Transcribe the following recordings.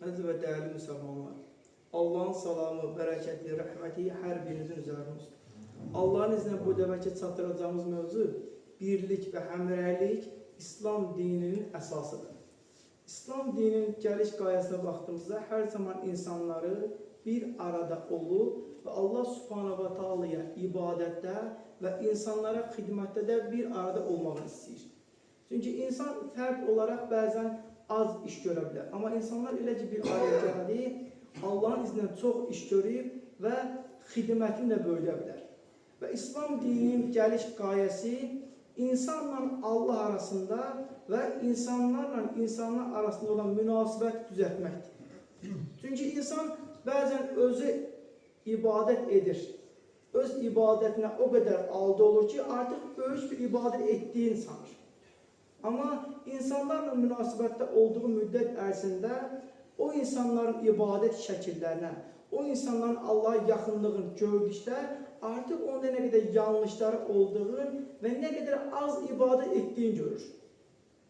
Əziz və dəyərli müsəlmanlar, Allahın salamı, bərəkəti, rəhməti hər birinizin üzərinə olsun. Allahın izni ilə bu dəfəki çatdıracağımız mövzu birlik və həmrəylik İslam dininin əsasıdır. İslam dininin gəliş qayəsinə baxdığımızda hər zaman insanları bir arada olub və Allah Subhanahu va Taalaya ibadətdə və insanlara xidmətdə də bir arada olmağı istəyir. Çünki insan fərd olaraq bəzən az iş görə bilər. Amma insanlar elə ki bir araya gəldi, Allahın izni ilə çox iş görüb və xidmətini də böyüdə bilər. Və İslam dininin gəliş qayəsi insanla Allah arasında və insanlarla insanlar arasında olan münasibəti düzəltməkdir. Çünki insan bəzən özü ibadət edir. Öz ibadətinə o qədər aldı olur ki, artıq böyük bir ibadət etdiyini sanır. Amma insanlarla münasibətdə olduğu müddət ərzində o insanların ibadət şəkillərinə, o insanların Allaha yaxınlığını gördükdə artıq onda nə qədər yanlışları olduğunu və nə qədər az ibadət etdiyini görür.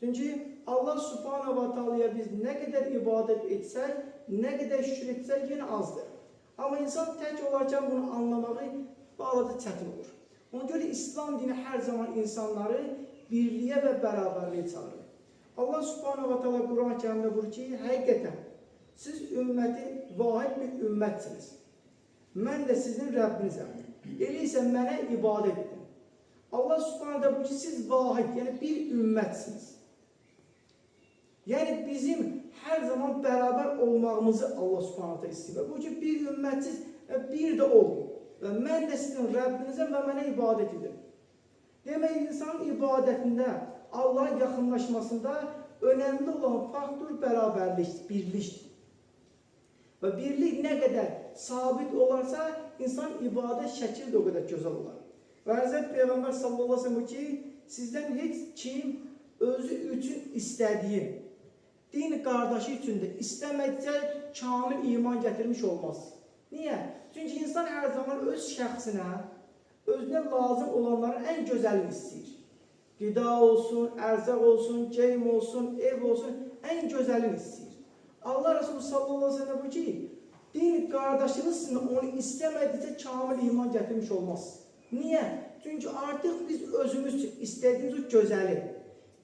Çünki Allah Subhanahu va Taala'ya biz nə qədər ibadət etsək, nə qədər şükür etsək yenə azdır. Amma insan tək olarkən bunu anlamağı balaca çətin olur. Ona görə İslam dini hər zaman insanları birliyə və bərabərliyə çağırır. Allah Subhanahu va Taala Quran-ı Kərimdə buyurur ki, həqiqətən siz ümməti vahid bir ümmətsiniz. Mən də sizin Rəbbinizəm. Elə isə mənə ibadət edin. Allah Subhanahu taala buyurur ki, siz vahid, yəni bir ümmətsiniz. Yəni bizim hər zaman bərabər olmağımızı Allah Subhanahu taala istəyir. Bu ki, bir ümmətsiz, bir də olun. Və mən də sizin Rəbbinizəm və mənə ibadət edin. Demək, insanın ibadətində, Allaha yaxınlaşmasında önəmli olan faktor bərabərlik, birlikdir. Və birlik nə qədər sabit olarsa, insan ibadət şəkli də o qədər gözəl olar. Və Həzrət Peyğəmbər sallallahu əleyhi və səlləm ki, sizdən heç kim özü üçün istədiyi, din qardaşı üçün də istəmədikcə kamil iman gətirmiş olmaz. Niyə? Çünki insan hər zaman öz şəxsinə, özünə lazım olanların ən gözəlini istəyir. Qida olsun, ərzaq olsun, geyim olsun, ev olsun, ən gözəlini istəyir. Allah Resulü sallallahu aleyhi ve sellem buyurur ki, din qardaşınız onu istəmədikcə kamil iman gətirmiş olmaz. Niyə? Çünki artıq biz özümüz üçün istədiyimiz o gözəli,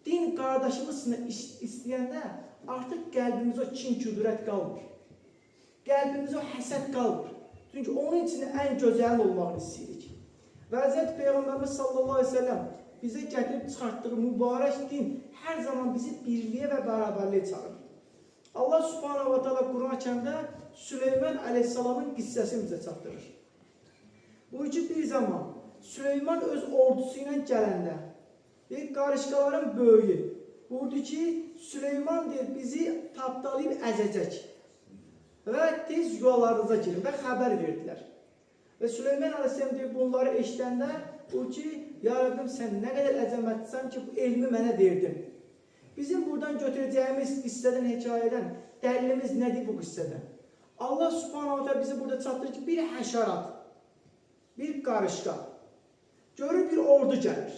din qardaşımız üçün istəyəndə artıq qəlbimizə o kin küdurət qalmır. Qəlbimizə o həsəd qalmır. Çünki onun üçün ən gözəlin olmağını istəyirik. Və Həzrət Peyğəmbərimiz sallallahu aleyhi ve sellem bizə gətirib çıxartdığı mübarək din hər zaman bizi birliyə və bərabərliyə çağırır. Allah Subhanahu va Taala Quran-ı Kərimdə Süleyman əleyhissalamın qissəsini bizə çatdırır. Buyur ki, bir zaman Süleyman öz ordusu ilə gələndə bir qarışqaların böyüyü buyurdu ki, Süleyman deyir, bizi tapdalayıb əzəcək və tez yuvalarınıza girin və xəbər verdilər. Və Süleyman əleyhissalam deyir, bunları eşidəndə buyur ki, ya Rəbbim sən nə qədər əzəmətlisən ki, bu elmi mənə verdin. Bizim buradan götürəcəyimiz qissədən, hekayədən dəlilimiz nədir bu qissədən? Allah Subhanahu taala bizi burada çatdırır ki, bir həşərat, bir qarışqa görür bir ordu gəlir.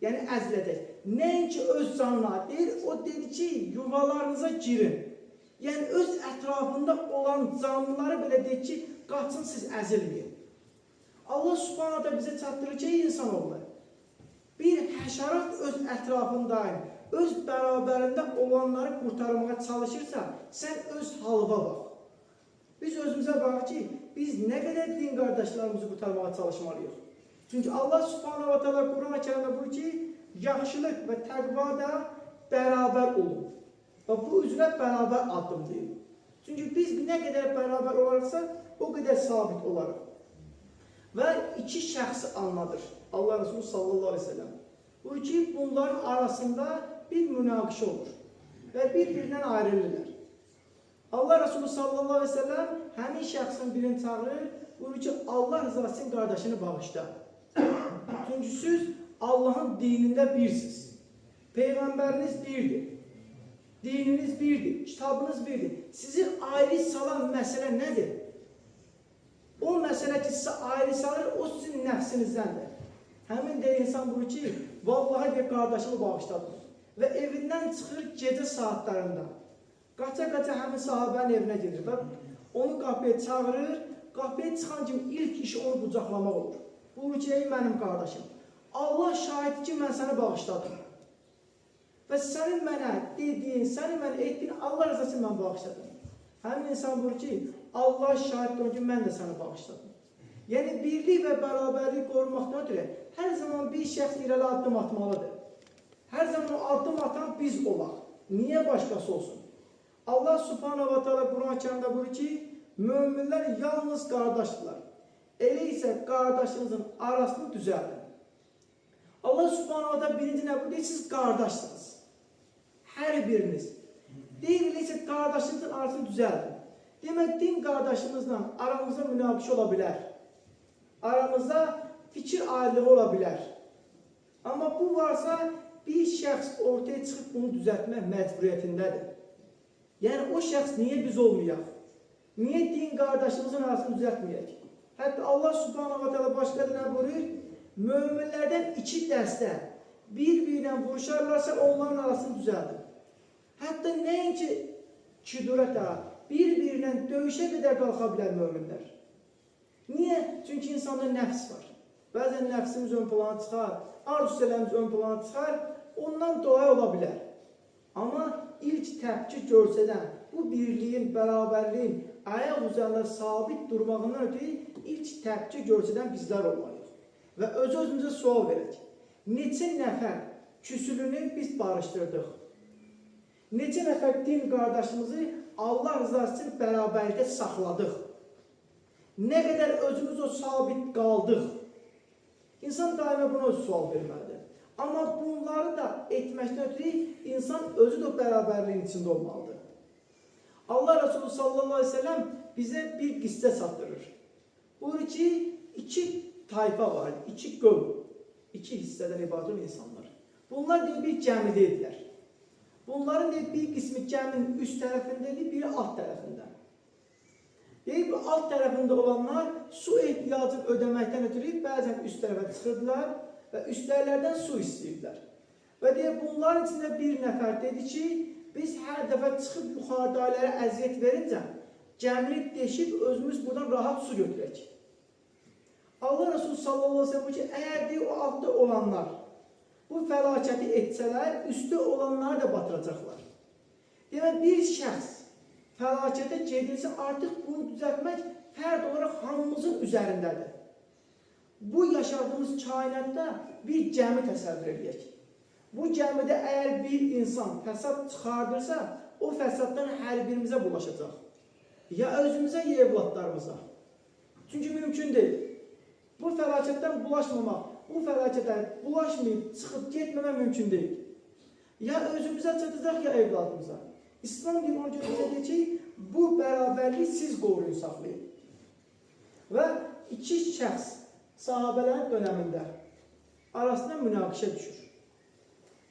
Yəni əziləcək. Nəinki öz canına deyir, o dedi ki, yuvalarınıza girin. Yəni öz ətrafında olan canlıları belə deyir ki, qaçın siz əzilməyin. Allah Subhanahu taala bizə çatdırır ki, ey insanoğlu, bir həşərat öz ətrafında, öz bərabərində olanları qurtarmağa çalışırsa, sən öz halına bax. Biz özümüzə baxaq ki, biz nə qədər din qardaşlarımızı qurtarmağa çalışmalıyıq. Çünki Allah Subhanahu va Taala Quran-ı Kərimdə buyurur ki, yaxşılıq və təqva da bərabər olun. Və bu üzrə bərabər addımlayın. Çünki biz nə qədər bərabər olarsa, o qədər sabit olarıq. Və iki şəxsi anladır Allah Resulü sallallahu aleyhi ve sellem. Buyurur ki, bunların arasında bir münaqişə olur və bir-birindən ayrılırlar. Allah Resulü sallallahu aleyhi ve sellem həmin şəxsin birini çağırır, buyurur ki, Allah rızası üçün qardaşını bağışla. Çünki siz Allahın dinində birsiniz. Peyğəmbəriniz birdir. Dininiz birdir, kitabınız birdir. Sizi ayrı salan məsələ nədir? O məsələ ki, sizi ayrı salır, o sizin nəfsinizdəndir. Həmin də insan buyurur ki, vallahi bir qardaşımı bağışladım. Və evindən çıxır gecə saatlarında. Qaça-qaça həmin sahabənin evinə gedir və onu qapıya çağırır. Qapıya çıxan kimi ilk işi onu qucaqlamaq olur. Buyurur ki, ey mənim qardaşım, Allah şahid ki, mən səni bağışladım. Və sənin mənə dediyin, sənin mənə etdiyin Allah rızası üçün mən bağışladım. Həmin insan buyurur ki, Allah şahiddir ki, mən də səni bağışladım. Yəni birlik və bərabərlik qorumaqdan ötürü hər zaman bir şəxs irəli addım atmalıdır. Hər zaman o addım atan biz olaq. Niyə başqası olsun? Allah Subhanahu va Taala Quran-ı Kərimdə buyurur ki, möminlər yalnız qardaşdırlar. Elə isə qardaşınızın arasını düzəldin. Allah Subhanahu va Taala birinci nə buyurur? Siz qardaşsınız. Hər biriniz. Deyir elə isə qardaşınızın arasını düzəldin. Demək, din qardaşımızla aramızda münaqişə ola bilər. Aramızda fikir ayrılığı ola bilər. Amma bu varsa bir şəxs ortaya çıxıb bunu düzəltmək məcburiyyətindədir. Yəni o şəxs niyə biz olmayaq? Niyə din qardaşımızın arasını düzəltməyək? Hətta Allah Subhanahu va Taala başqa da nə buyurur? Möminlərdən iki dəstə bir-birinə vuruşarlarsa onların arasını düzəldin. Hətta nəinki küdurətə, bir-birinə döyüşə qədər qalxa bilər möminlər. Niyə? Çünki insanda nəfs var. Bəzən nəfsimiz ön plana çıxar, arzu-istəklərimiz ön plana çıxar, ondan dolayı ola bilər. Amma ilk təpki görsədən bu birliyin, bərabərliyin ayaq üzərində sabit durmağından ötürü ilk təpki görsədən bizlər olmalıyıq. Və öz-özümüzə sual verək. Neçə nəfər küsülünü biz barışdırdıq? Neçə nəfər din qardaşımızı Allah rızası üçün bərabərlikdə saxladıq? Nə qədər özümüz o sabit qaldıq? İnsan daima buna öz sual verməlidir. Amma bunları da etməkdən ötürü insan özü də o bərabərliyin içində olmalıdır. Allah Resulü sallallahu aleyhi ve sellem bizə bir qissə çatdırır. Buyurur ki, iki tayfa var, iki qövm, iki hissədən ibarət olan insanlar. Bunlar deyir, bir gəmidə idilər. Bunların deyir, bir qismi gəminin üst tərəfində idi, biri alt tərəfində. Deyir, bu alt tərəfində olanlar su ehtiyacını ödəməkdən ötürü bəzən üst tərəfə çıxırdılar və üstlərlərdən su istəyirdilər. Və deyir, bunların içində bir nəfər dedi ki, biz hər dəfə çıxıb yuxarıdakilərə əziyyət verincə, gəmini deşib özümüz buradan rahat su götürək. Allah Resulü sallallahu aleyhi ve sellem buyurur ki, əgər deyir, o altda olanlar bu fəlakəti etsələr, üstdə olanları da batıracaqlar. Demək, bir şəxs fəlakətə gedilsə, artıq bunu düzəltmək fərd olaraq hamımızın üzərindədir. Bu yaşadığımız kainatda bir gəmi təsəvvür edək. Bu gəmidə əgər bir insan fəsad çıxardırsa, o fəsaddan hər birimizə bulaşacaq. Ya özümüzə, ya evladlarımıza. Çünki mümkün deyil. Bu fəlakətdən bulaşmamaq, bu fəlakətə bulaşmayıb çıxıb getməmək mümkün deyil. Ya özümüzə çatacaq, ya evladımıza. İslam dini ona görə bizə deyir ki, bu bərabərliyi siz qoruyun, saxlayın. Və iki şəxs sahabələrin dönəmində arasında münaqişə düşür.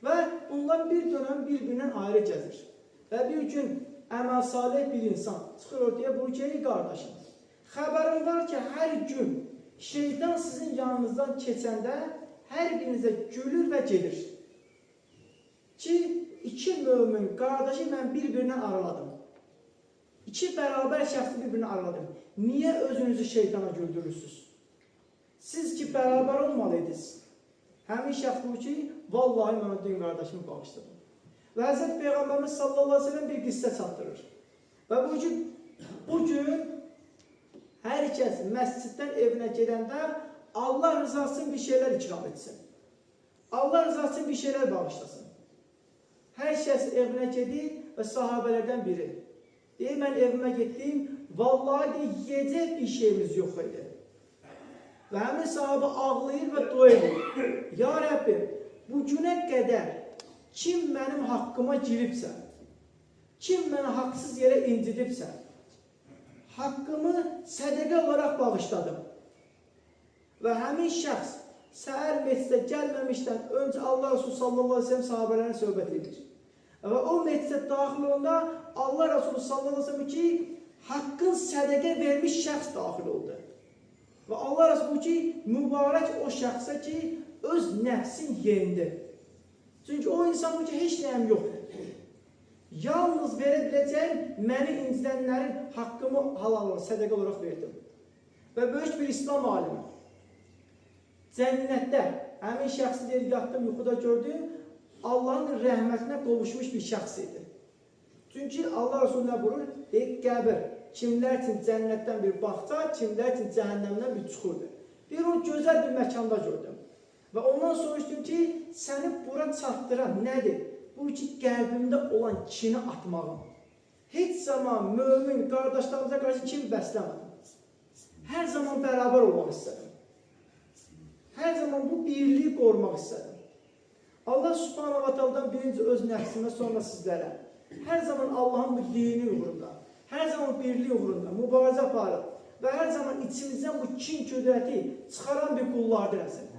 Və bunlar bir dönəm bir-birindən ayrı gəzir. Və bir gün əməl salih bir insan çıxır ortaya, buyurur ki, ey qardaşım, xəbərim var ki, hər gün şeytan sizin yanınızdan keçəndə hər birinizə gülür və gedir. Ki, iki mömin qardaşı mən bir-birinə araladım. İki bərabər şəxsi bir-birinə araladım. Niyə özünüzü şeytana güldürürsünüz? Siz ki, bərabər olmalıydınız. Həmin şəxs buyurur ki, vallahi mən o din qardaşımı bağışladım. Və Həzrət Peyğəmbərimiz sallallahu aleyhi ve sellem bir qissə çatdırır. Və bugün hər kəs məsciddən evinə gedəndə Allah rızası üçün bir şeylər ikram etsin. Allah rızası üçün bir şeylər bağışlasın. Hər kəs evinə gedir və sahabələrdən biri. Deyir, mən evimə getdim, vallahi deyir, yeyəcək bir şeyimiz yox idi. Və həmin sahabə ağlayır və dua edir. Ya Rəbbim, bu günə qədər kim mənim haqqıma giribsə, kim məni haqsız yerə incidibsə, haqqımı sədəqə olaraq bağışladım. Və həmin şəxs səhər meclisə gəlməmişdən öncə Allah Resulü sallallahu aleyhi ve sellem sahabələrinə söhbət edir. Və o meclisə daxil olanda Allah Resulü sallallahu aleyhi ve sellem ki, haqqın sədəqə vermiş şəxs daxil oldu. Və Allah Resulü ki, mübarək o şəxsə ki, öz nəfsin yendi. Çünki o insan bu ki, heç nəyim yoxdur. Yalnız verə biləcəyim məni incidənlərin haqqımı halal, sədəqə olaraq verdim. Və böyük bir İslam alimi cənnətdə həmin şəxsi deyir, yatdım, yuxuda gördüm, Allahın rəhmətinə qovuşmuş bir şəxs idi. Çünki Allah Resulü nə buyurur? Deyir, qəbir kimlər üçün cənnətdən bir bağça, kimlər üçün cəhənnəmdən bir çuxurdur. Deyir, o gözəl bir məkanda gördüm. Və ondan soruşdum ki, səni bura çatdıran nədir? Bu ki, qəlbimdə olan kini atmağım. Heç zaman mömin qardaşlarımıza qarşı kin bəsləmədim. Hər zaman bərabər olmaq istədim. Hər zaman bu birliyi qorumaq istədim. Allah Subhanahu va Taala'dan birinci öz nəfsimə, sonra sizlərə. Hər zaman Allahın bu dini uğrunda, hər zaman birlik uğrunda mübarizə aparıb və hər zaman içimizdən bu kin kudrəti çıxaran bir qullardır eləsin.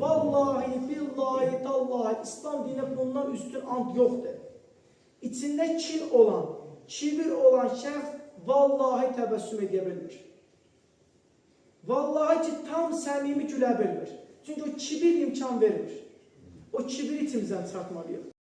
Vallahi, billahi, tallahi, İslam dinə bundan üstün ant yoxdur. İçində kin olan, kibir olan şəxs vallahi təbəssüm edə bilmir. Vallahi ki, tam səmimi gülə bilmir. Çünki o kibir imkan vermir. O kibiri içimizdən çıxartmalıyıq.